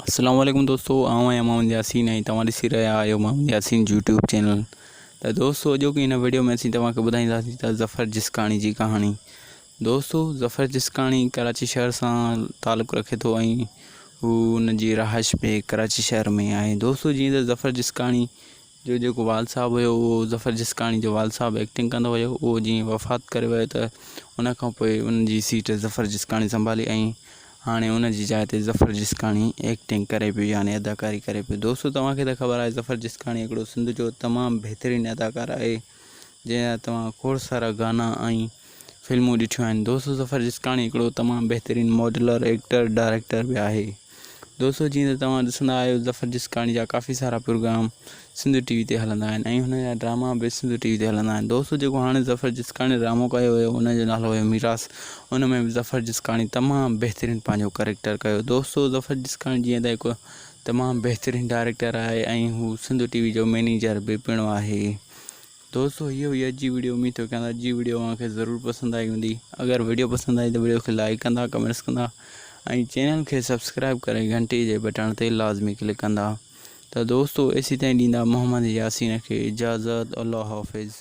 السلام عليڪم دوستو آئون آهيان محمد ياسين ۽ توهان ڏسي رهيا آهيو محمد ياسين يوٽيوب چينل ته دوستو اڄوڪي هن ويڊيو ۾ اسين توهان کي ٻڌائينداسين ته ظفر جسڪاڻي جي ڪهاڻي دوستو ظفر جسڪاڻي ڪراچي شهر سان تعلق رکي ٿو ۽ هو ان جي رهائش به ڪراچي شهر ۾ آهي دوستو جيئن ته ظفر جسڪاڻي جو جيڪو والد صاحب هيو اهو ظفر جسڪاڻي جو والد صاحب ايڪٽنگ ڪندو هيو اهو جيئن وفات ڪري ويو ته ان کان پوء ان جي سيٽ ظفر جسڪاڻي سنڀالي ۽ هاڻي ان جي جاء تي ظفر جسڪاڻي ايڪٽنگ ڪري پيو يعني اداڪاري ڪري پيو دوستو توهان کي ته خبر آهي ظفر جسڪاڻي هڪڙو سنڌ جو تمام بهترين اداڪار آهي جنهن جا توهان کوڙ سارا گانا ۽ فلمون ڏٺيون آهن دوستو ظفر جسڪاڻي هڪڙو تمام بهترين ماڊلر ايڪٽر ڊائريڪٽر به آهي دوستو جيئن ته توهان ڏسندا آهيو ظفر جسڪاڻي جا ڪافي سارا پروگرام سنڌ ٽي وي تي هلندا آهن ۽ هن جا ڊراما به سنڌ ٽي وي تي هلندا آهن دوستو جيڪو هاڻي ظفر جسڪاڻي ڊرامو ڪيو هيو ان جو نالو هيو ميراث ان ۾ به ظفر جسڪاڻي تمام بهترين پنهنجو ڪريڪٽر ڪيو دوستو ظفر جسڪاڻي جيئن ته هڪ تمام بهترين ڊائريڪٽر آهي ۽ هو سنڌ ٽي وي جو مئنيجر به پڻ آهي دوستو هي هئي اڄ جي وڊيو اميد ٿو ڪيان ته اڄ جي وڊيو اوهان کي ضرور پسند آئي هوندي اگر وڊيو پسند آئي ته وڊيو کي لائڪ ڪندا ڪمينٽس ڪندا ۽ چينل کي سبسڪرائب ڪري گهنٽي جي بٽڻ تي لازمي ڪلڪ ڪندا ته دوستو ايسي تائين ڏيندا محمد ياسين کي اجازت الله حافظ.